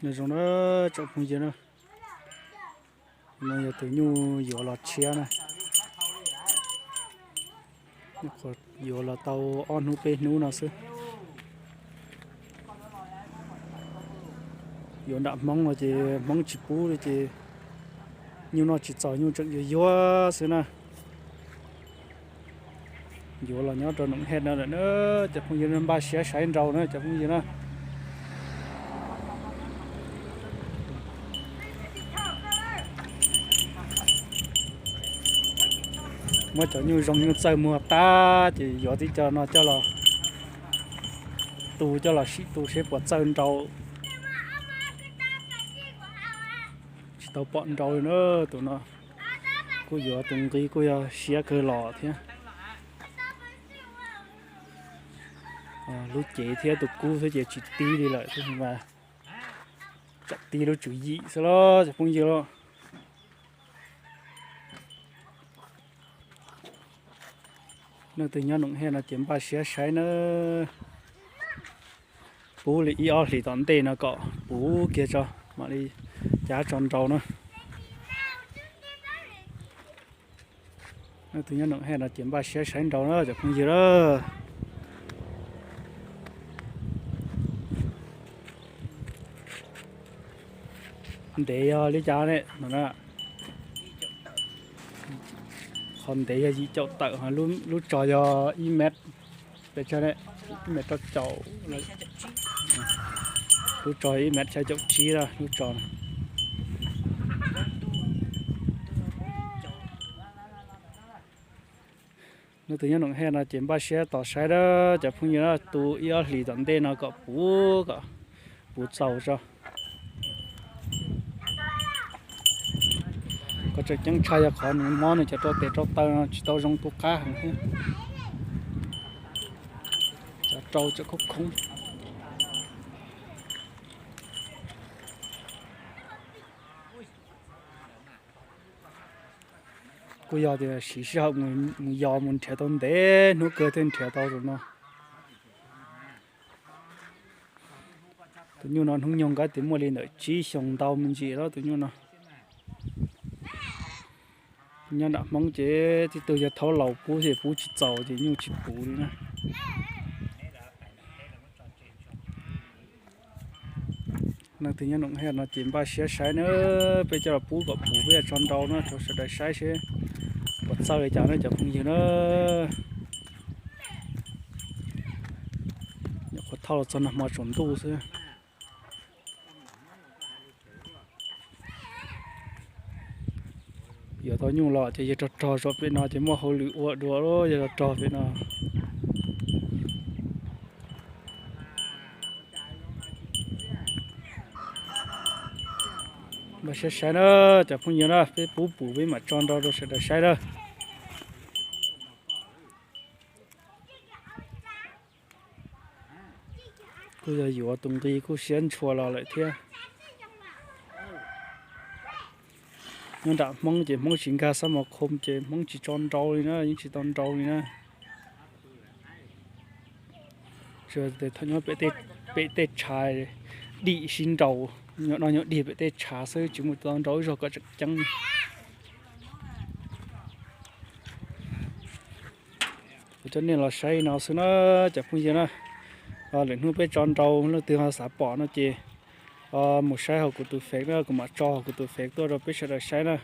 Nyob zoo na tsoom phooj ywg na, no yog tus nyuj yuav los tshiab na, yuav los tau ob hnub peb hnub no xwb. Yuav nram Hmoob no ces Hmoob tsis pub li ces nyuj noj tsis txaus, nyuj tseem yuag yuag xwb na. Yuav los nyob rau Noom Hej no lawm na, cov phooj ywg, npaj siab saib nrau na cov phooj ywg na. Muab cov nyuj zoo nyuj txawj muag tag ces yuav tib co no coj los tu, coj los sim tu seb puas txawj nrau. Tsis tau pom nrau li na, tus no kuj yuav tus nqi kuj yog siab kawg los thiab. Lub cev thiab tus kub thiab ces tsis tib li lawm, mas tseem tib lub tswv yim xwb los cov phooj ywg los. Leej twg nyob Noom Hej no ces npaj siab saib na. Pub li ib ob hlis tom ntej no kom puv kiag tso mam li cab tso nrau na. Leej twg nyob Noom Hej no ces npaj siab saib nrau na cov phooj ywg na. Ntev yog li cas ne no? Qhov ntev yog yim caum tawm, lub tsog yog ib mev, pes tsawg ne? Ib mev rau caum, lub tsog ib mev xya caum tsib lub tsog. Leej twg nyob Noom Hej no ces npaj siab tos saib dab cov phooj ywg na, tu ib ob hlis tom ntej no kom puv, kom puv txaus tso. Qhov tseem ceeb tshaj yog qhov nws mob nws cov rau tes rau taw no tsis tau zoo tu qab heev thiab. Cov rau tseem khoob khoob. Kuj yog tias siv sij hawm mus yos mus nrhiav tau ntev hnub kawg thiaj nrhiav tau tus no. Tus nyuj no hnub nyoog nkaus tias muaj li ntawm tsib xyoos ntau me ntsis los tus nyuj no. Nyob nram Hmoob ces tib tug yog thaub laus pub ces pub tsis txaus ces nyuj tsis puv li na. Leej twg nyob Noom Hej no ces npaj siab saib na, peb coj los pub kom puv peb yuav tso nrau na rau sawv daws saib seb puas txawj li cas na cov phooj ywg na. Nyuam qhuav thauj los txog nag hmo tsaus ntuj xwb. Yuav tau nyuj los ces yawg rog rog zom pem no ces muaj hauj lwm ua dua, yawg rog rog pem no. Npaj siab saib na cov phooj ywg na, peb pub puv peb mam tso nrau rau sawv daws saib na. Kuj yog yuav tus nqi kuj siab ntshua los lawm thiab. Nyob nram Hmoob ces Hmoob tsis nkag xab mos khoo ces Hmoob tsis tso nrau li na, yeej tsis tau nrau li na. Tsuas thaum nyob pem tej tshav dim sib nraus, nyuam no nyuam dig pem tej tshav xwb tsis muaj tau nrau ib zaug kom tseem ceeb. Kuv coj nej los saib no xwb na cov phooj ywg na. Lwm hnub peb tso nrau leej twg ho xav pom no ces mus saib hauv kuv tus Face na, kuv mam tso hauv kuv tus Face tuaj rau peb sawv daws saib na.